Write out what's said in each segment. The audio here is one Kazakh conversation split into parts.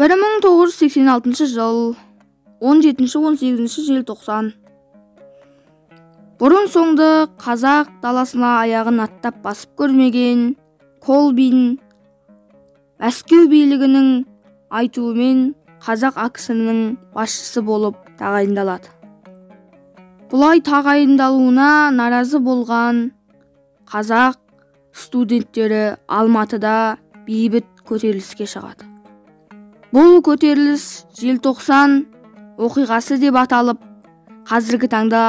1986 жыл 17-18 желтоқсан. Бұрын соңды қазақ даласына аяғын аттап басып көрмеген Колбин Мәскеу билігінің айтуымен Қазақ АКСР-інің басшысы болып тағайындалады. Бұлай тағайындалуына наразы болған қазақ студенттері Алматыда бейбіт көтеріліске шығады. Бұл көтеріліс Желтоқсан оқиғасы деп аталып, қазіргі таңда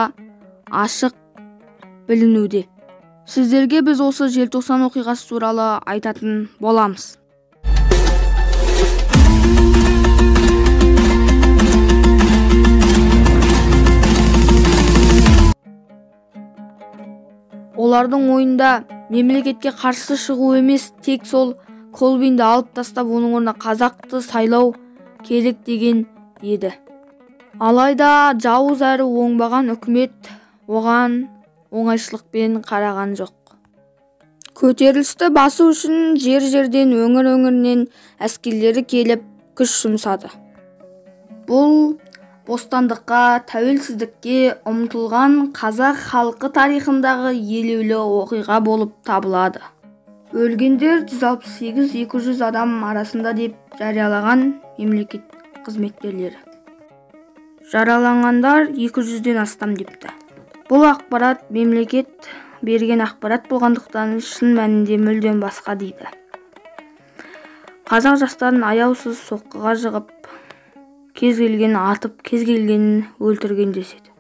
ашық білінуде. Сіздерге біз осы Желтоқсан оқиғасы туралы айтатын боламыз. Олардың ойында мемлекетке қарсы шығу емес, тек сол Колбинді алып тастап, оның орнына қазақты сайлау керек деген еді. Алайда жауыз әрі оңбаған үкімет оған оңайшылықпен қараған жоқ. Көтерілісті басу үшін жер-жерден, өңір-өңірінен әскерлері келіп күш жұмсады. Бұл бостандыққа, тәуелсіздікке ұмтылған қазақ халқы тарихындағы елеулі оқиға болып табылады. Өлгендер 168-200 адам арасында деп жариялаған мемлекет қызметкерлері. Жараланғандар 200-ден астам депті. Бұл ақпарат мемлекет берген ақпарат болғандықтан шын мәнінде мүлдем басқа дейді. Қазақ жастарын аяусыз соққыға жығып, кез келгенін атып, кез келгенін өлтірген деседі.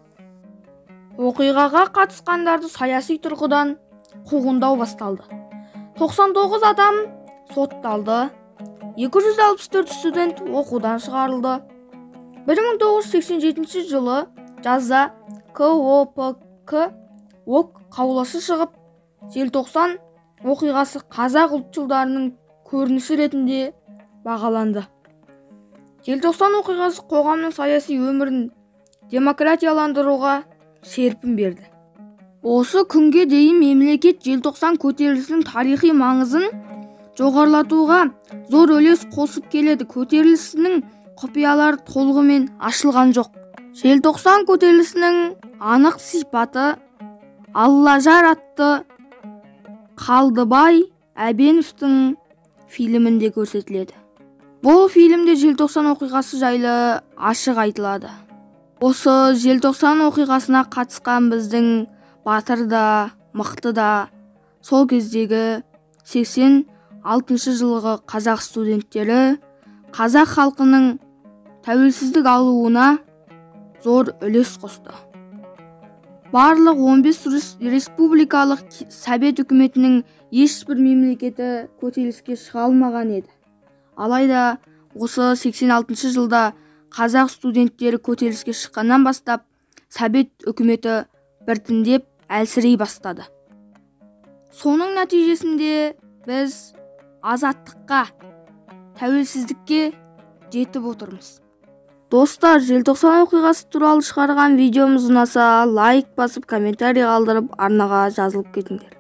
Оқиғаға қатысқандарды саяси тұрғыдан қуғындау басталды. 99 адам сотталды, 264 студент оқудан шығарылды. 1987 жылы жазда КОПК ОК қаулысы шығып, Желтоқсан оқиғасы қазақ ұлтшылдарының көрінісі ретінде бағаланды. Желтоқсан оқиғасы қоғамның саяси өмірін демократияландыруға серпін берді. Осы күнге дейін мемлекет Желтоқсан көтерілісінің тарихи маңызын жоғарылатуға зор үлес қосып келеді. Көтерілісінің құпиялары толығымен ашылған жоқ. Желтоқсан көтерілісінің анық сипаты Аллажар атты Қалдыбай Әбеновтің фильмінде көрсетіледі. Бұл фильмде Желтоқсан оқиғасы жайлы ашық айтылады. Осы Желтоқсан оқиғасына қатысқан біздің батыр да, мықты да, сол кездегі 86 жылғы қазақ студенттері қазақ халқының тәуелсіздік алуына зор үлес қосты. Барлық 15 республикалық Совет үкіметінің ешбір мемлекеті көтеріліске шыға алмаған еді. Алайда осы 86 жылда қазақ студенттері көтеріліске шыққаннан бастап Совет үкіметі біртіндеп әлсірей бастады. Соның нәтижесінде біз азаттыққа, тәуелсіздікке жетіп отырмыз. Достар, Желтоқсан оқиғасы туралы шығарған видеомыз ұнаса, лайк басып, комментарий қалдырып, арнаға жазылып кетіңдер.